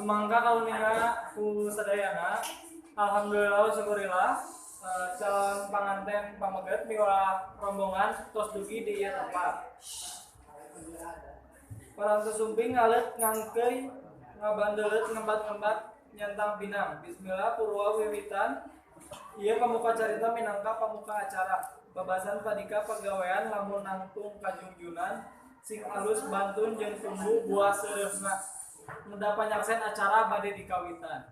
Sumangga kauninga ku sadayana. Alhamdulillah wa syukurillah, calon panganten pameget miwah rombongan tos dugi di ieu tempat. Parantos sumping ngaleut ngangkeuy ngabandeuleut ngembat-ngembat nyantang pinang. Bismillah purwa wiwitan ieu pamuka carita minangka pamuka acara. Babasan padika pagawean lamun nangtung kajungjunan sing alus bantun jeung tumbuh buah seureuhna. Mudah panyaksen acara bade dikawitan.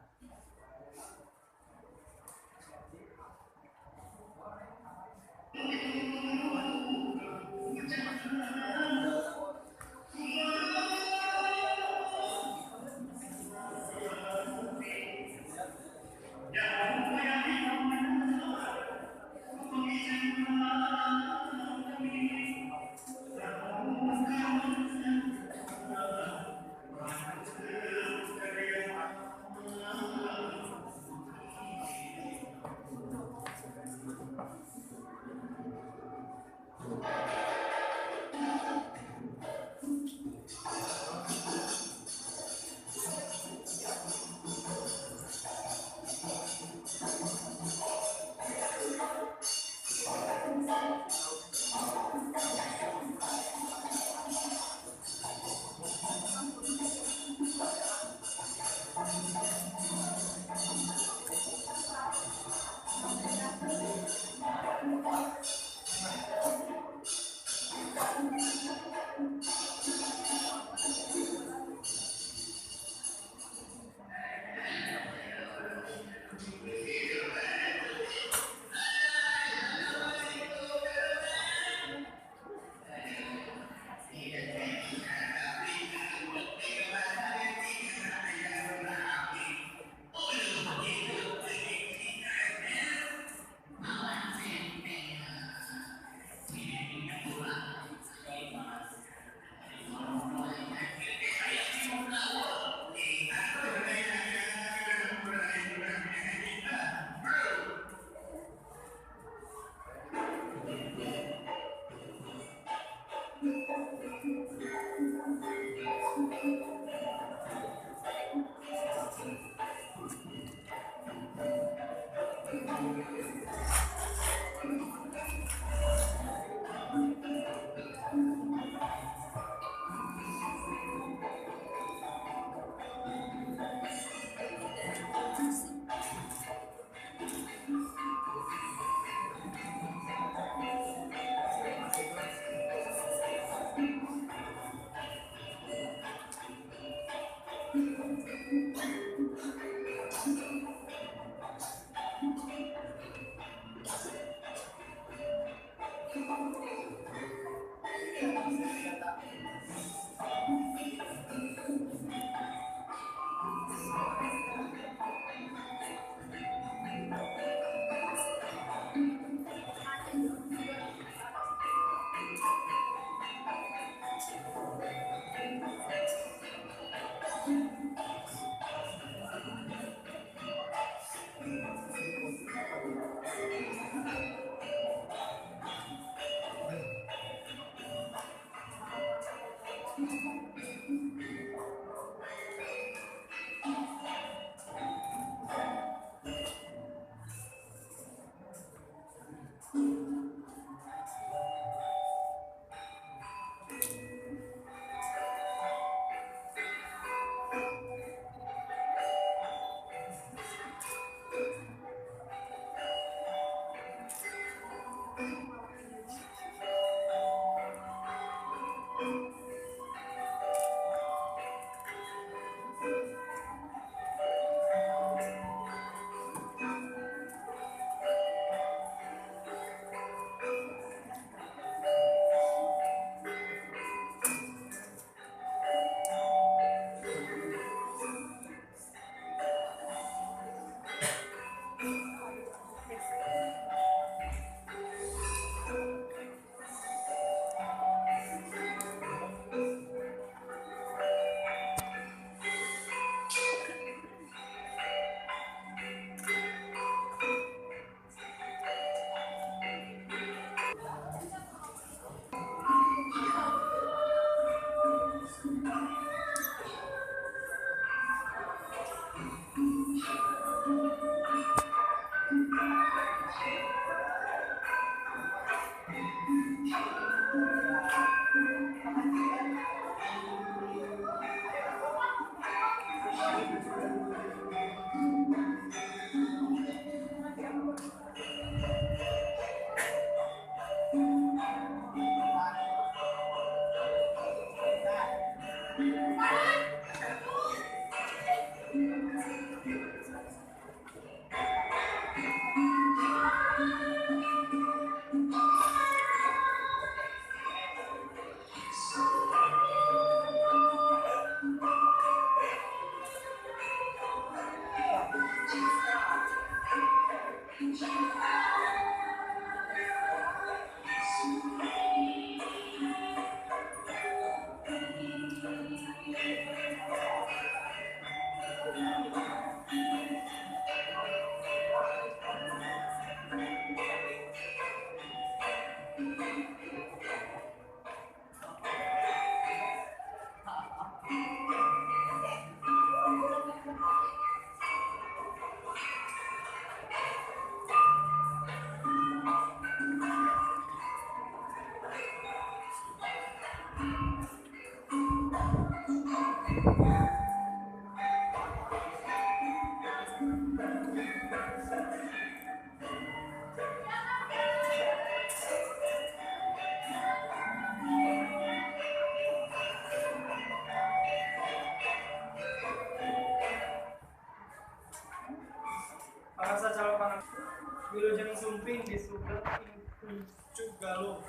Pangarsa calon panganten Wilujeng Sumping di Sugeng ing Kuncugaluh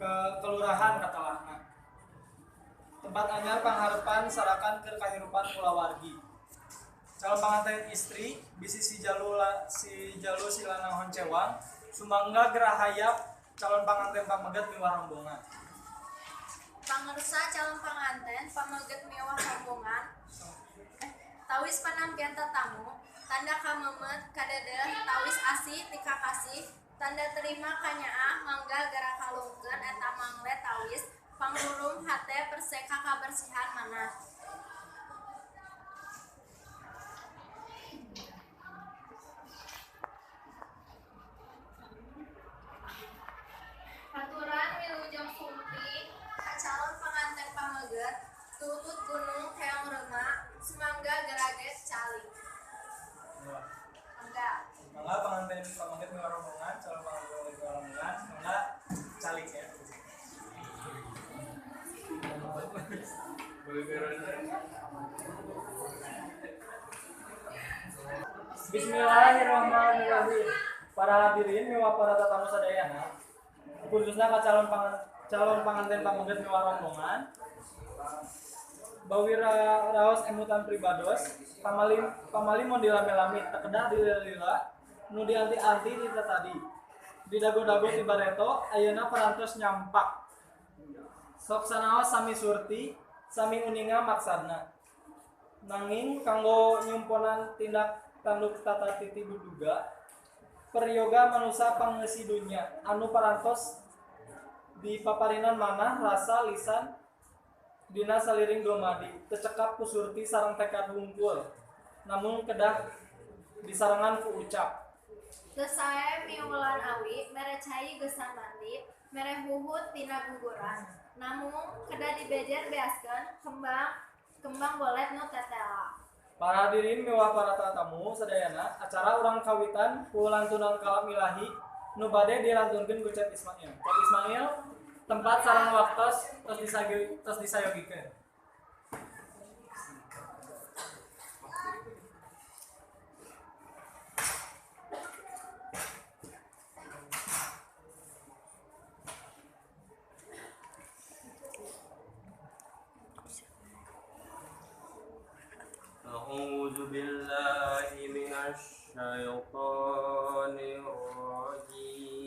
ke kelurahan Katalahna. Tempat anyar pangharepan sarakan keur kahirupan kulawargi. Calon panganten istri bisi si jalu si lanang honcewang sumangga gerahayap calon panganten pameget miwah rombongan. Pangersa calon panganten pameget miwah rombongan. Tawis panampian tetamu, tanda kamemet kadadeh tawis asih tika kasih, tanda terima kanyaah mangga gara kalungkeun eta mangle tawis pangrurum hate perseka kabersihan manah. Aturan wilujeng sumping ka calon panganten pameget tutut gunung keong reuma sumangga geraget calik. Mangga. Mangga panganten pameget miwah rombongan, calon panganten pameget miwah rombongan, mangga calik ya. Bismillahirrahmanirrahim. Para hadirin miwah para tetamu sadayana, khususnya ka calon panganten pameget miwah rombongan, bawira raos emutan pribados, pamali mun dilami-lami tekedah dilila nu dianti-anti ti tadi. Di dago-dago ti bareto ayeuna parantos nyampak. Sok sanaos sami surti, sami uninga maksadna. Nanging kanggo nyumponan tindak tanduk tata titi duduga, peryoga manusa pangeusi dunya anu parantos dipaparinan manah rasa lisan dina saliring domadi tecekap ku surti sareng tekad wungkul namun kedah disarengan ku ucap. Teu sae miulan awi mere cai geusan mandi mere huhut tina guguran namun kedah dibejer beaskeun kembang bolet nu tetela. Para hadirin miwah para tatamu sadayana, acara urang kawitan ku lantunan kalam ilahi nu bade dilantunkeun ku Cep Ismail. Cep Ismail tempat sareng waktos tos disayogikeun. A'udzu billahi minasy syaithanir rajim.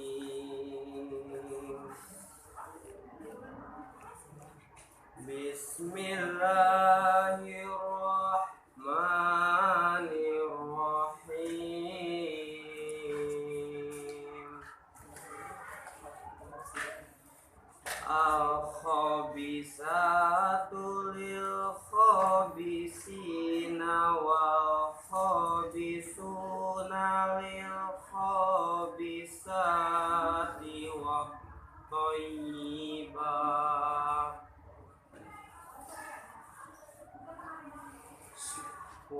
Bismillahirrahmanirrahim. Al-khabisatu lil khabisina wal khabisuna lil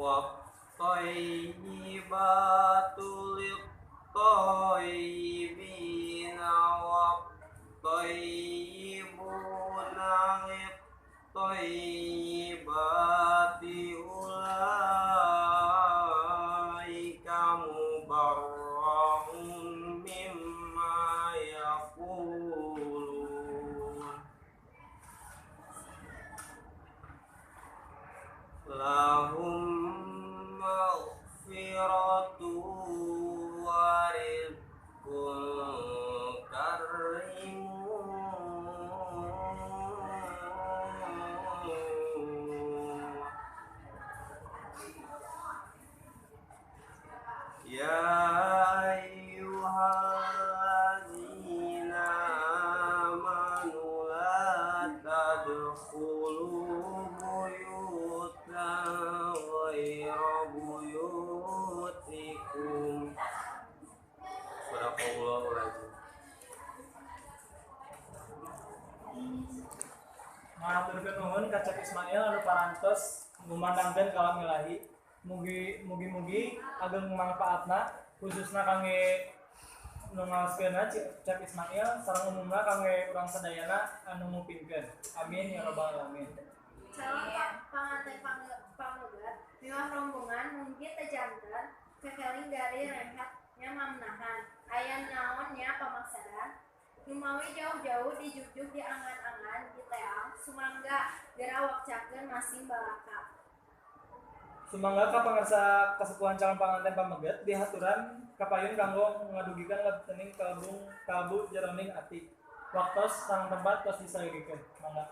Wat-thayyibatu lit-thayyibina wat-thayyibuna lit-thayyibati ulaika mubarra'un mimma yaqulun lahum maghfiratu wa rizqun karim. Ya ayyuhalladzina amanu la tadkhulu buyutan ghaira buyutikum. Shadaqallahul azim. Ngahaturkeun nuhun ka Cep Ismail anu parantos ngumandangkeun kalam ilahi. Mugi-mugi ageng mangpaatna khususna kangge nu ngaoskeunna Cep Ismail sareng umumna kangge urang sadayana anu ngupingkeun. Amin ya rabbal alamin. Calon panganten pamegat miwah rombongan mungkin teu janten kekeling dari rehat nya mamnahan aya naon nya pamaksadan numawi jauh-jauh dijugjug diangan-angan diteang sumangga geura wakcakeun masing balaka. Sumangga ka pangarsa kasepuhan calon panganten pameget dihaturan kapayun kanggo ngadugikan letening kalbung kalbu jeroning ati. Waktos sareng tempat tos disayogikeun. Mangga.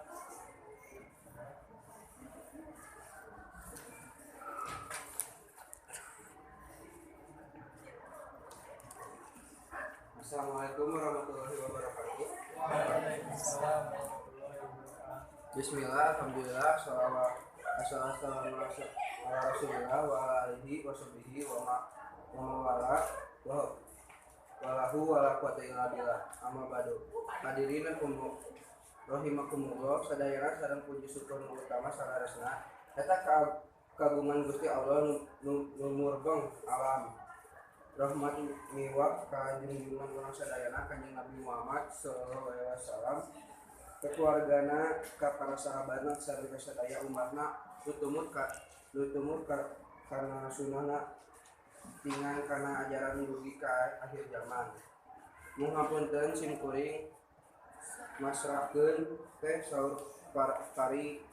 Assalamualaikum warahmatullahi wabarakatuh. Waalaikumsalam warahmatullahi wabarakatuh. Bismillah, alhamdulillah, shalawat assalamu ala rasulillah wa ala alihi wa sahbihi wa mawala wa walahu wala quwata illa billah. Amma ba'du. Hadirin rahimakumullah, sadayana sareng puji syukur nu utama salaresna eta kagungan Gusti Allah nu murbeng alam. Rahmat miwah ka junjungan urang sadayana Kanjeng Nabi Muhammad sallallahu alaihi wasallam, keluargana, ka para sahabatna sareng sadaya umatna lutumut ka kana sunahna tingan kana ajaran dugi ka akhir zaman. Mung hapunten sim kuring masrahkeun teh saur pari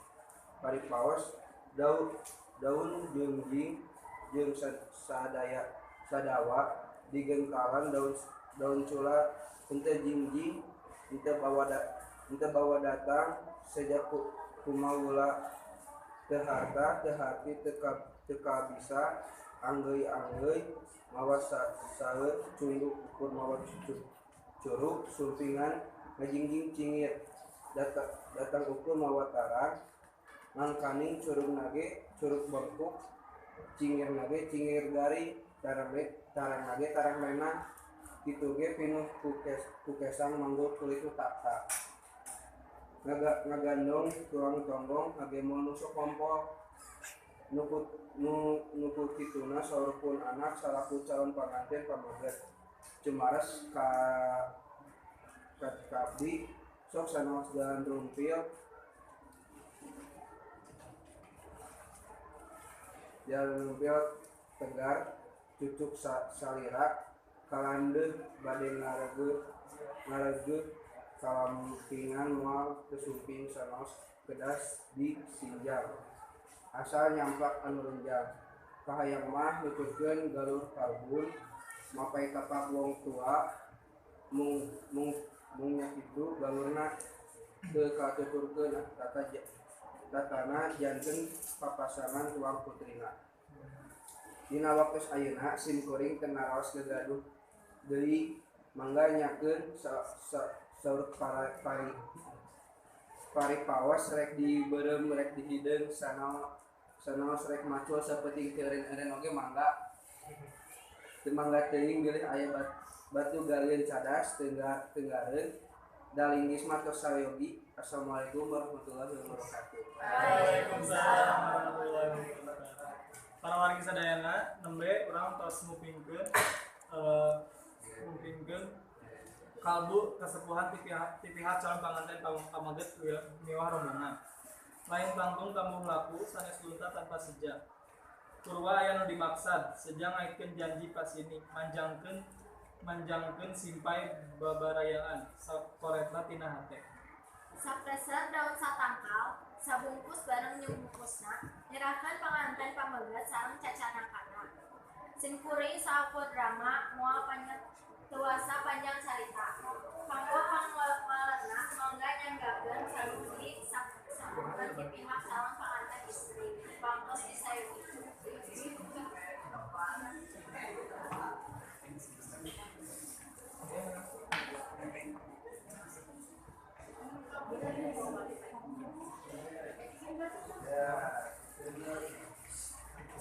paos daun jungjing jeung sadaya sadawa digengkalan daun cula henteu jingjing henteu bawa datang sejak kumawula teu harta teu hati teu kabisa anggeuy-anggeuy mawa saeur cunduk ukur mawa curug sumpingan ngajingjing cingir datang ukur mawa tarang mangkaning curug nage curug bengkuk cingir nage cingir garing tarang nage tarang menang kitu ge pinuh kukesang manggul kulit nu tak ngagandong tuang tonggong ngagemol nu sok kompol nu kituna saur pun anak salaku calon panganten pameget cemaras ka abdi sok sanaos jalan rumpil tegar cucuk salira kalandeuh bade ngaregeuh kalampingan moal kesumping sanaos kedas di sinjang asal nyamplak anu renjang kahayang mah nuturkeun galur karbun mapai tapak wong tua mung nya kitu galurna teu katuturkeun tatana janten papasangan tuang putrina. Dina waktos ayeuna sim kuring teu naraos gegaduh deui mangga nyakeun saur pari paos rek dibeureum rek dihideung sanaos rek macul sapeuting teu eureun-eureun oge mangga teu mangga teuing bilih aya batu galieun cadas tenggareun dalinggis mah tos sayogi. Assalamualaikum warahmatullahi wabarakatuh. Waalaikumsalam warahmatullahi wabarakatuh. Para wargi sadayana nembe urang tos ngupingkeun ngupingkeun kalbu kesepuhan ti pihak calon panganten pameget miwah rombongan. Lain tangtung tamu laku sanes lunta tanpa seja. Purwa aya nu dimaksad seja ngaitkeun janji pasini manjangkeun simpai babarayaan sakoretna tina hate. Sapreser daun satangkal sabungkus bareng nyungkusna nyerahkeun panganten pameget sareng cacanakana. Simkuring saukur drama moal tuasa panjang carita. Kanggo pangwalerna mangga nyanggakeun saruji sapukeun ti pihak calon panganten istri. Pangtos disayugi.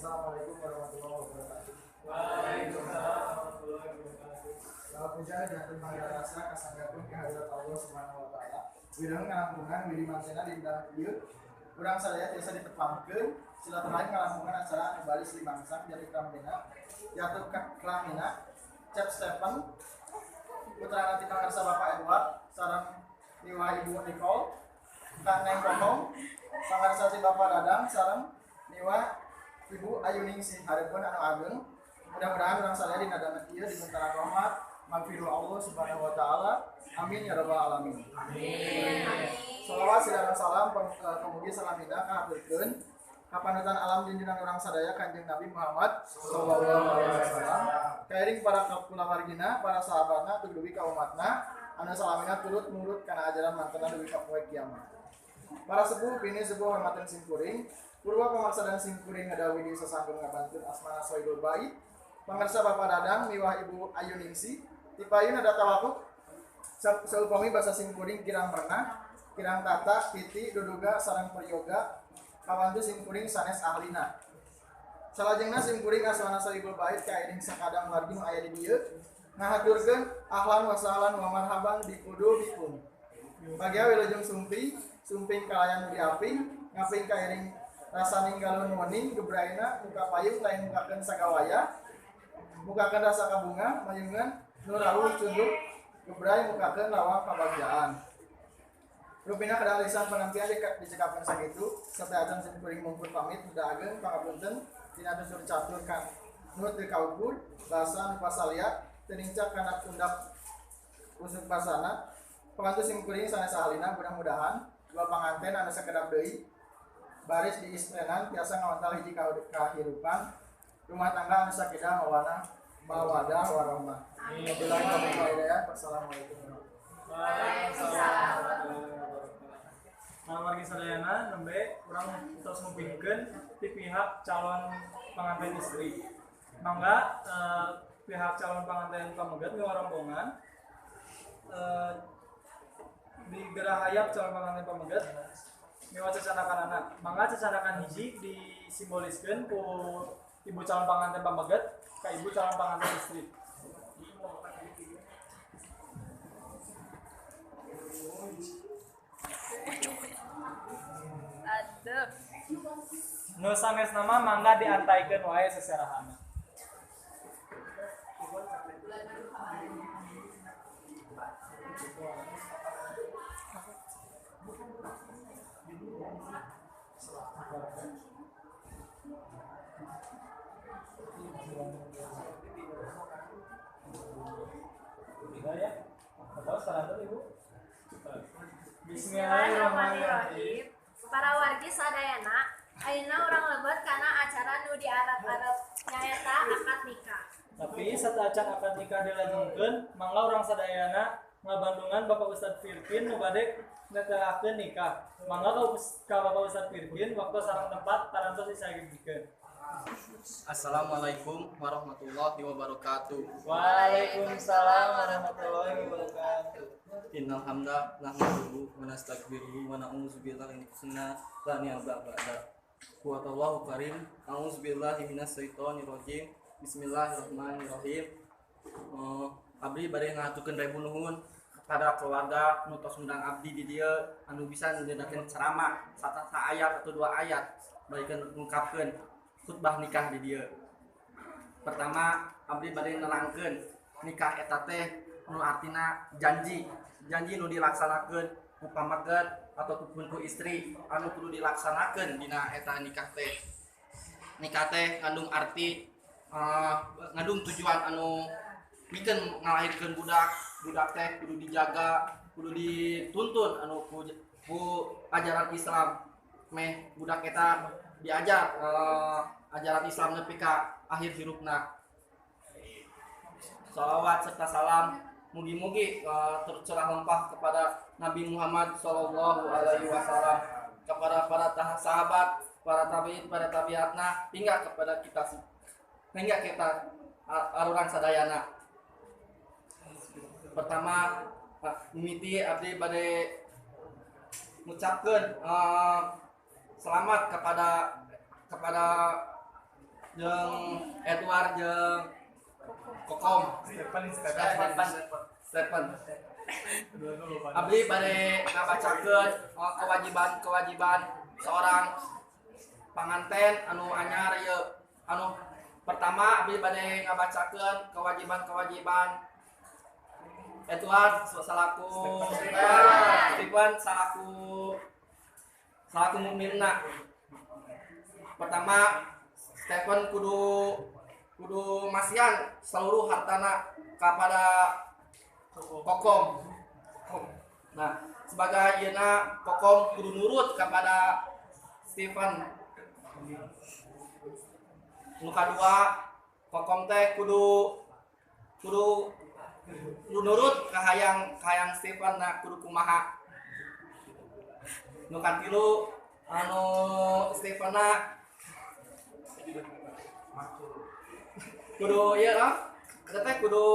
Assalamualaikum warahmatullahi wabarakatuh. Waalaikumsalam warahmatullahi wabarakatuh. Salam puja jatuh rasa kasanggakeun ka hadirat Allah Subhanahu wa taala. Wirang ngalangkungan wiri mantena dinten ieu urang sadaya tiasa ditepangkeun silaturahim ngalangkungan acara anu baris limangsang jatuh kramena jatuh kramena Cep Stephen putrana ti pangarsa Bapak Edward sareng miwah Ibu Nicole Kang Neng Kohong pangarsa ti Bapak Dadang sareng miwah Ibu Ayuningsih hareupeun anu ageng. Mudah-mudahan urang sadaya dina damet ieu dimentara rahmat magfirah Allah Subhanahu wa taala. Amin ya rabbal alamin. Amin. Salawat sareng salam kemugi salamina kahaturkeun ka panutan alam junjungan urang sadaya Kanjeng Nabi Muhammad sallallahu alaihi wasallam. Kairing para kulawargina, para sahabatna tuluy ka umatna anu salamina turut nurut kana ajaran mantena dugi ka poe kiamat. Para sepuh pini sepuh hormaten simkuring, purwa pamaksa dan simkuring ngadawi di sasangkeun ngabantun asmana Sohibul Bait. Pangarsa Bapak Dadang miwah Ibu Ayuningsih tipayun ada tawakuk saupami basa simkuring kirang merenah kirang tata titi duduga sareng peryoga kawantu simkuring sanes ahlina. Salajengna simkuring asmana Sohibul Bait kairing sakadang wargi nu aya di dieu ngahaturkeun ahlan wa sahlan wa marhaban bikudubikum. Bagia wilujeng sumping sumping kalayan nu diaping ngaping kairing rasa ninggalun wening gebraina muka payung lain mukakeun sagawaya mukakeun rasa kabunga mayungan nu rawuh cunduk gebrai mukakeun lawang kabagjaan. Rupina kada lisan penampian dicekapkeun sakitu sateuacan simkuring mungkur pamit muda ageng pangapunten tina tutur catur kan nu teu kaukur basa nu pasalia teu nincak kana pundak usuk basana pangantu simkuring sanes ahlina mudah-mudahan dua panganten anu sakedap deui baris di istrenan tiasa ngawantal hiji kahirupan rumah tangga anu sakidah mawana mawadah warahmah. Wabillahi taufiq wal hidayah. Wassalamualaikum warahmatullahi wabarakatuh. Nah, wargi sadayana nembe urang tos ngupingkeun ti pihak calon panganten istri. Mangga pihak calon panganten pameget miwah rombongan di gerahayap calon panganten pameget miwah cacanakan anak. Mangga cacanakan hiji disimboliskeun ku ibu calon panganten pameget ka ibu calon panganten istri. Aduh. Nu sanes nama mangga diantaikeun wae seserahana. Ya. Atau saran Ibu. Bismillahirrahmanirrahim. Para wargi sadayana, ayeuna urang lebet kana acara nu diarep-arep nyaeta akad nikah. Tapi sateuacan akad nikah dilajengkeun, mangga urang sadayana ngabandungan Bapak Ustad Firkin nu bade netelakeun nikah. Mangga ka Bapak Ustad Firkin waktu sareng tempat parantos disagigikeun. Assalamualaikum warahmatullahi wabarakatuh. Waalaikumsalam warahmatullahi wabarakatuh. Innal hamda nahmaduhu wa nastaghfiruhu wa na'udzu billahi min anfusina la ni'ma ba'da. Wa karim. A'udzu billahi minasyaitonir rajim. Bismillahirrahmanirrahim. Abdi bade ngahaturkeun ribu nuhun kepada keluarga nu tos ngundang abdi di dieu anu bisa nyediakeun ceramah satu ayat atau dua ayat baikeun ngungkapkeun Khutbah nikah di dieu. Pertama abdi bade nerangkeun nikah eta teh nu artina janji, janji nu dilaksanakeun ku pamaget ataupun ku istri anu kudu dilaksanakeun dina eta nikah teh. Nikah teh ngandung arti ngandung tujuan anu mikeun ngalahirkeun budak, budak teh kudu dijaga, kudu dituntun anu ku ajaran Islam. Meh budak eta diajar ajaran Islam nepi ka akhir hirupna. Salawat serta salam mugi-mugi tercurah lempah kepada Nabi Muhammad Shallallahu Alaihi Wasallam, kepada para sahabat, para tabiin, para tabiatna, hingga kepada kita, hingga kita arurang sadayana. Pertama, mimiti abdi bade ngucapkeun selamat kepada jeung Edward jeung Kokom Stephen. Abdi bade ngabacakeun kewajiban-kewajiban seorang panganten anu anyar ieu. Anu pertama abdi bade ngabacakeun kewajiban-kewajiban Edward selaku Stephen selaku mukminna. Pertama, Stephen kudu masihan seluruh hartana kepada Kokom. Nah, sebagai ieuna Kokom kudu nurut kepada Stephen. Nu kadua, Kokom teh kudu nurut ka hayang Stephen na kudu kumaha. Nu katilu anu Stephen na kudu ieu lah, eta teh kudu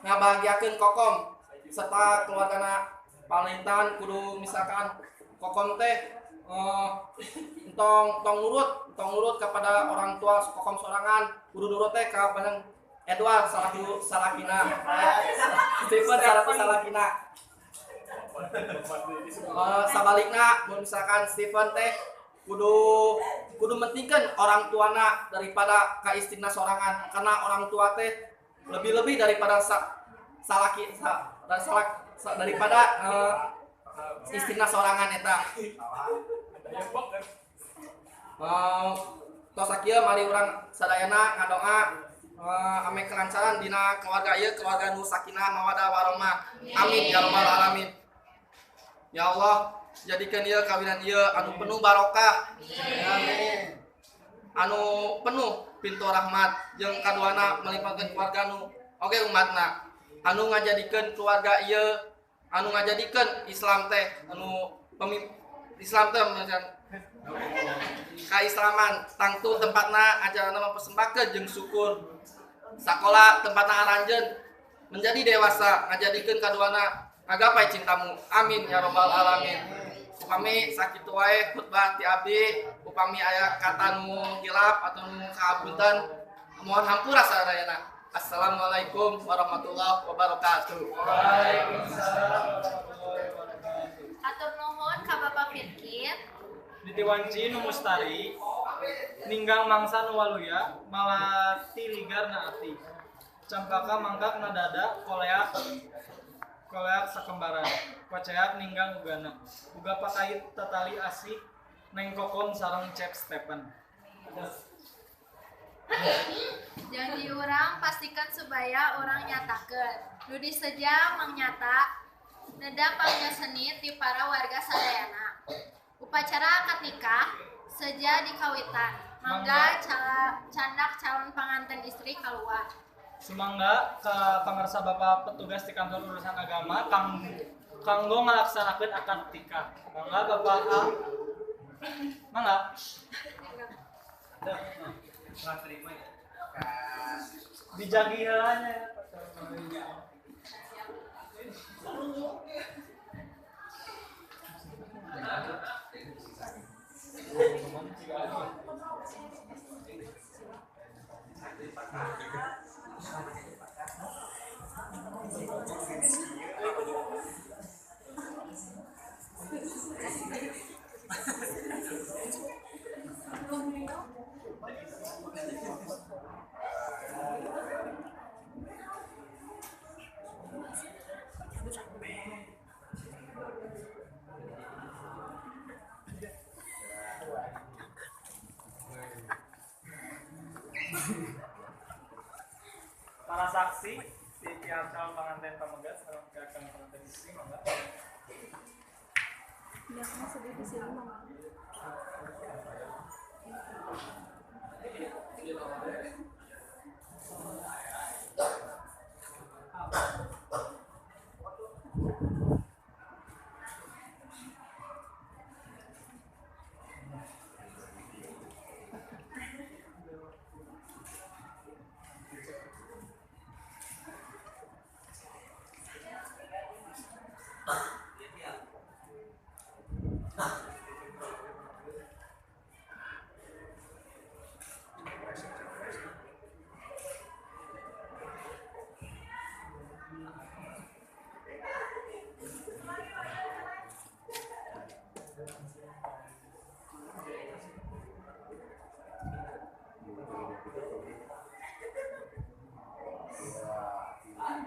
ngabahagiakeun Kokom serta keluargana. Palintan kudu misalkan Kokom teh tong nurut kepada orang tua Kokom sorangan, kudu nurut teh ka panjang Edward salaku salakina, Stephen salaku salakina. Sabalikna mun misalkan Stephen teh kudu mentingkeun orang tuana daripada ka istrina sorangan, karena orang tua teh lebih-lebih daripada salaki daripada istrina sorangan eta. Tos sakieu mari urang sadayana ngadoa ame kelancaran dina keluarga ieu, keluarga nu sakinah mawaddah warahmah. Amin ya rabbal alamin. Ya Allah, jadikan ieu kawinan ieu anu penuh barokah. Amin. Anu penuh pintu rahmat jeung kaduana melimpahkeun keluarga nu oge umatna. Anu ngajadikeun keluarga ieu, anu ngajadikeun Islam teh anu Islam teh kaislaman tangtu tempatna ajaranna mempersembahkeun jeung syukur. Sakola tempatna aranjeun menjadi dewasa ngajadikeun kaduana agapai cintamu. Amin ya rabbal alamin. Upami sakitu wae khutbah ti abdi, upami aya kata nu hilap atau nu kaabunten mohon hampura sadayana. Assalamualaikum warahmatullahi wabarakatuh. Waalaikumsalam warahmatullahi wabarakatuh. Atur nuhun ka Bapak Firkin. Ditiwanci nu mustari ninggang mangsa nu waluya malati ligar na ati campaka mangkak na dada koleak koleak sakembaran koceak ninggang ugana uga pakait tatali asih neng Kokom sareng Cep Stephen. Janji urang pastikan supaya urang nyatakeun nu diseja mangnyata neda pangyaseni ti para warga sadayana. Upacara akad nikah seja dikawitan mangga candak calon panganten istri kaluar. Sumangga ka pangarsa Bapak petugas di kantor urusan agama kanggo ngalaksanakeun akad nikah. Mangga Bapak A. Mangga. Dijagi heula nya. Para saksi di pihak calon pengantin pamegat sareng pihak calon pengantin istri mangga. Jangan sedih di sini mangga.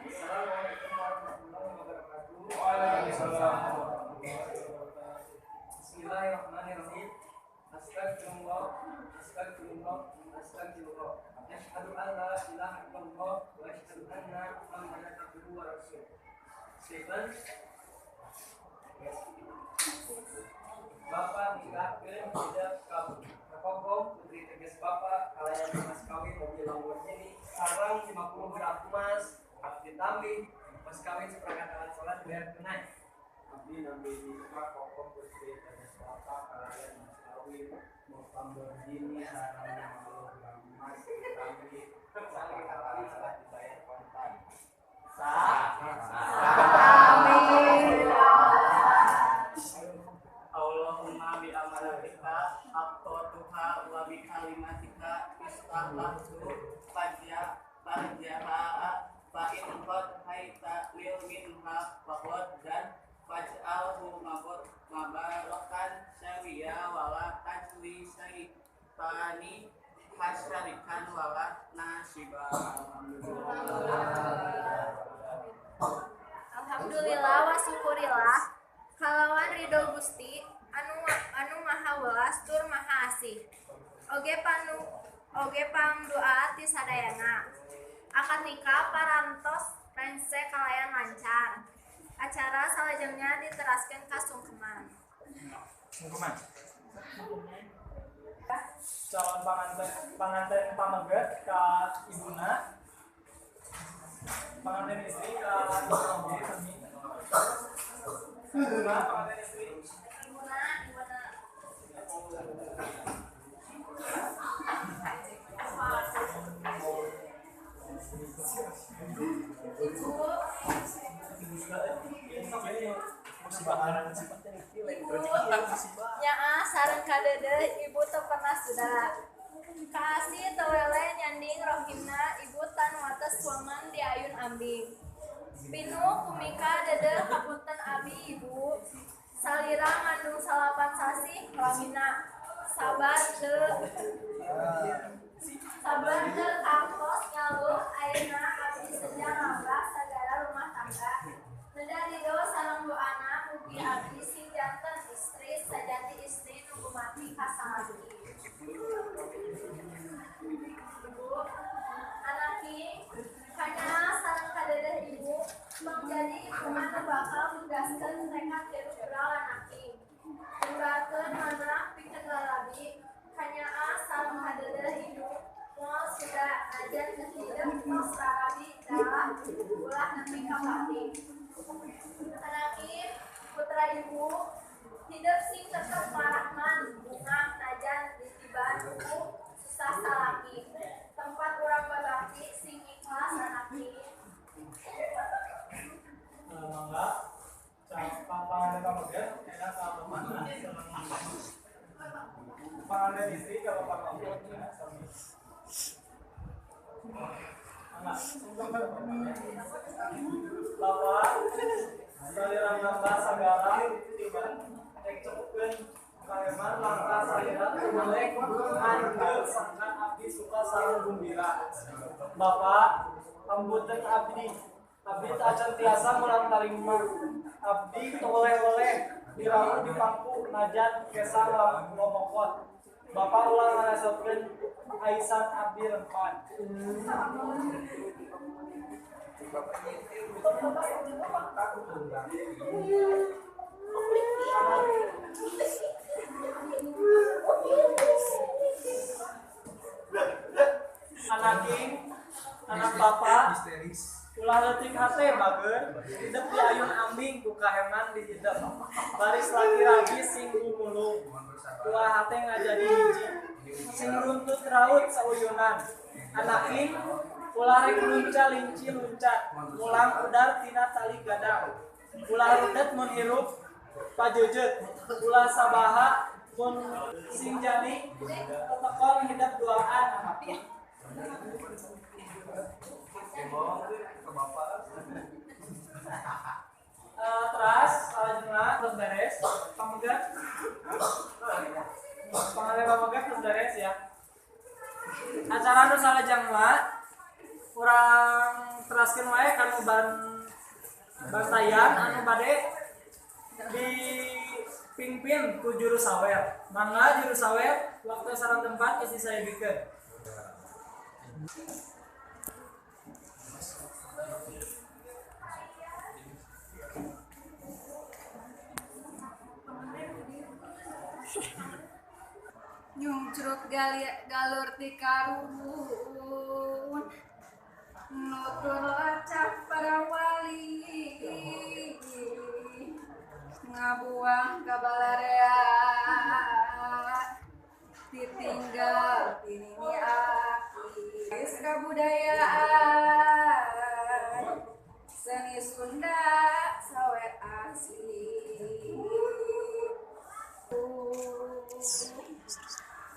Assalamualaikum warahmatullahi wabarakatuh. Waalaikumsalam warahmatullahi wabarakatuh. Bismillahirrahmanirrahim. Astagfirullah, astagfirullah, astagfirullah. Asyhadu an la ilaha illallah wa asyhadu anna Muhammadan abduhu wa rasuluh. Stephen. Bapak nikahkeun hidup kamu. Kakokom putri tegas bapak kalayan mas kawin mobil Lamborghini sareng 50 gram emas ditambih mas kawin seperangkat alat sholat bayar tunai. Abdi nambi nikah kokom putri tegas bapak kalayan mas kawin mobil Lamborghini sareng 50 gram emas ditambih seperangkat alat sholat dibayar kontan. Sah. Amin. Allahumma bi amalatika aqtatuha wa bi kalimatika istahlahtu fajja farjaha fa in qad haita lil minha faqad dan faj'alhu mabarakan syawiya wala tajli syaitani hasyarikan wala nasiba. Alhamdulillah wa syukurillah kalawan ridho Gusti anu maha welas tur maha asih. Oge pangdoa ti sadayana. Akad nikah parantos rengse kalayan lancar. Acara salajengna diteraskeun ka sungkeman. Sungkeman. Calon panganten pameget ka ibuna. Panganten istri ka ibuna oge sami. Ibuna panganten istri. Ibuna. Ibu. Nyaa sareng kadeudeuh ibu teu pernah suda. Kaasi teu weleh nyanding rohimna ibu tan wates waman di ayun ambing. Pinuh kumika deudeuh hapunten abi ibu. Salira ngandung 9 sasih lamina. Sabar teu kantos nyaluh ayeuna abdi seja nabrak sagala rumah tangga. Neda ridho sareng doana mugi abdi sing janten istri sajati istri nu gumati ka salaki. Ibu anaki kanyaah sareng kadeudeuh ibu menjadi ibu anu bakal mugaskeun tekad hirup urang anaki. Nimbalkeun manah pikeun lalabi kanyaah sareng kadeudeuh ibu moal suda najan teu hidep tos rarabi dalah ulah nepi ka pati. Anaki putra ibu hidup sing tetep marahman bungah najan ditiban ku susah salaki. Tempat urang babakti sing ikhlas anaki. Mangga panganten pameget enak ka mamana panganten istri ka bapak oge sami. Mangga. Bapak salira nambah sagala tiban rek cekupkeun kaheman langkah salira teu melek andeu sangkan abdi suka sareng gumbira. Bapak hambuteun abdi teu acan tiasa mulang tarima. Abdi teu weleh-weleh dirawu di pangku najan kesang lomokot. Bapak ulah ngarasopkeun aisan abdi rempan. Anaking, anak bapak, ulah leutik hate bager, hidep diayun ambing ku kaheman dihidep. Baris laki-laki sing gumulung, ulah hate ngajadi hiji, sing runtut raut sauyunan. Anaking, ulah rek lunca linci luncat, mulang udar tina tali gadang. Ulah rudet mun hirup pajejet, ulah sabaha mun sing jani, tetekon hidep duaan anakku. Teras salajengna terus beres pamegat pangalengan pamegat terus beres ya. Acara nu salajengna urang teraskeun wae kanu bantayan anu bade dipimpin ku juru sawer. Mangga juru sawer waktu sareng tempat geus disayagikeun. Nyungcrut galur ti karuhun, nutur lacak para wali, ngabuang ka balarea, ditinggal tinini aki, kabudayaan seni Sunda sawer asli.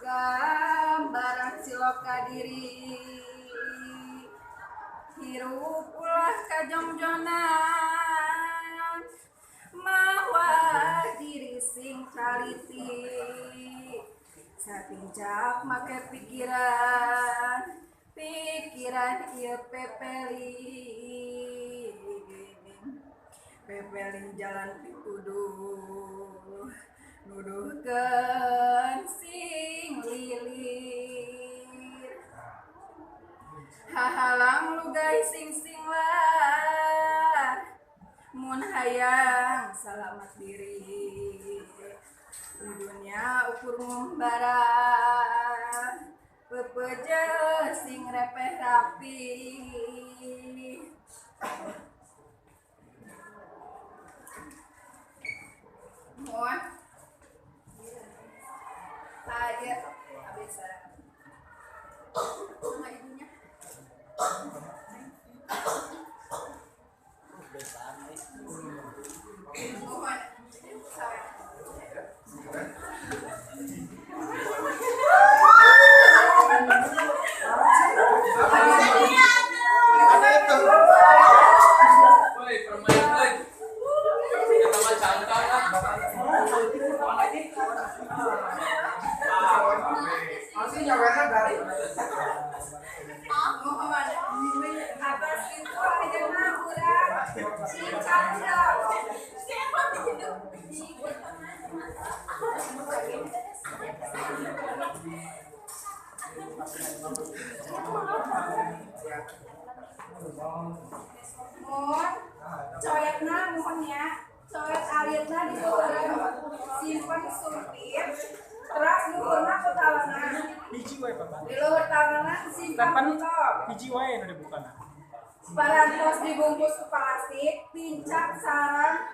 Gambaran siloka diri, hirup ulah kajongjonan, mawa diri sing kaliti, sapincak make pikiran, pikiran ieu pepeling, pepeling jalan pituduh, nuduhkeun sing lilir, hahalang lugai sing singlar, mun hayang salamat diri, di dunia ukur ngumbara, pepeje sing repeh rapi. Mohon aja habis sama ibunya. Mohon Ada itu. Woi, permainan euy. Eta mah cangkang ah. Asli nyawerna dari. Mohon atas itu ayeuna urang Cicangca. Mohon coetna mohon ya, coet alitna di luhureun simpen sumpit, teras luhurna ku talena. Hiji wae Bapak. Di luhur talena simpen botol. Hiji wae nu dibukana. Parantos dibungkus ku plastik, pincak sarang,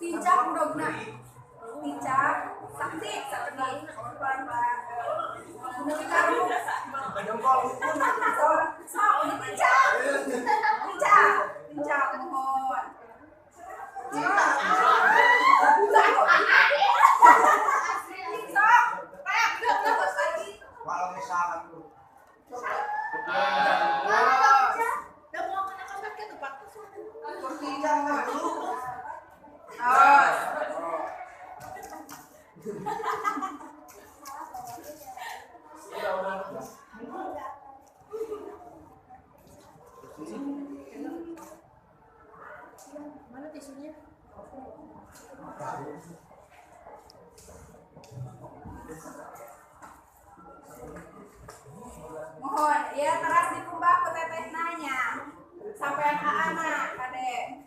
pincak endogna, pincak saktik sakedik pelan-pelan. Nepi ka remuk. Jempol ukun. Sok pincak. Pincak, pincak mohon. Sok, pep, terus lagi. Walau salah tuh. Mana tisunya? Mohon, ya teras dikumbah ku teteh nanya. Sampean aana kade.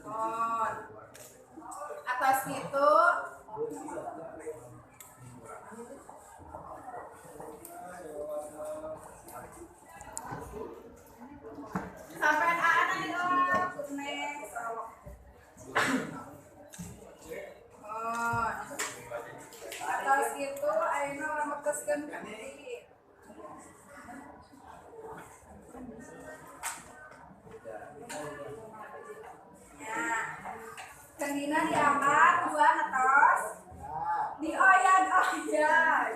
Mohon. Atas itu sampean aana dilap ku neng. Mohon. Atas itu ayeuna urang mekeskeun deui. Nah, kendina diangkat dua atos dioyag-oyag.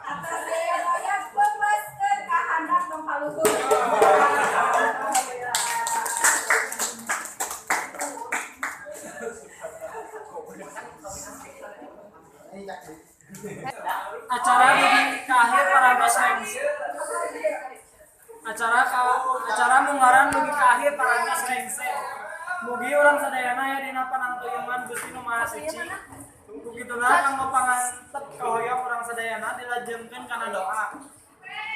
Atas dioyag-oyag peupeuskeun ka handap tong ka luhur. Acara dugi ka akhir parantos rengse. Acara munggaran dugi ka akhir parantos rengse. Mugi urang sadayana aya dina panangtuyungan Gusti Nu Maha Suci. Ku kituna kanggo pangantep kahoyong urang sadayana dilajengkeun kana doa.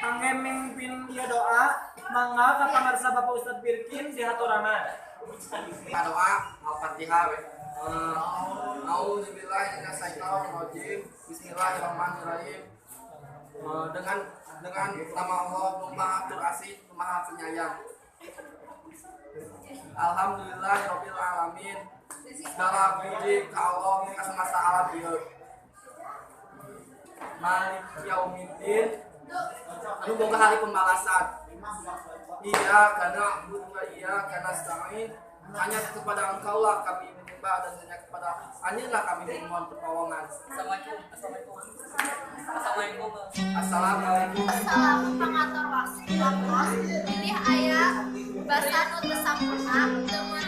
Kangge mimpin ieu doa, mangga ka pangarsa Bapak Ustad Birkin dihaturana. Doa Al-Fatihah we. Auzubillahi minasyaitonirrajim. Bismillahirrahmanirrahim. Dengan nama Allah Maha Pengasih, Maha Penyayang. Alhamdulillahirabbil alamin. Segala puji ka Allah ka semesta alam ieu. Malik yaumiddin. Anu boga hari pembalasan. Iya karena wa iya karena nasta'in. Hanya kepada Engkaulah kami menyembah dan hanya kepada Hanyalah kami memohon pertolongan. Assalamualaikum. Assalamualaikum. Assalamualaikum. Assalamualaikum. Assalamu pangatur waktos bilih aya basa nu teu sampurna teu.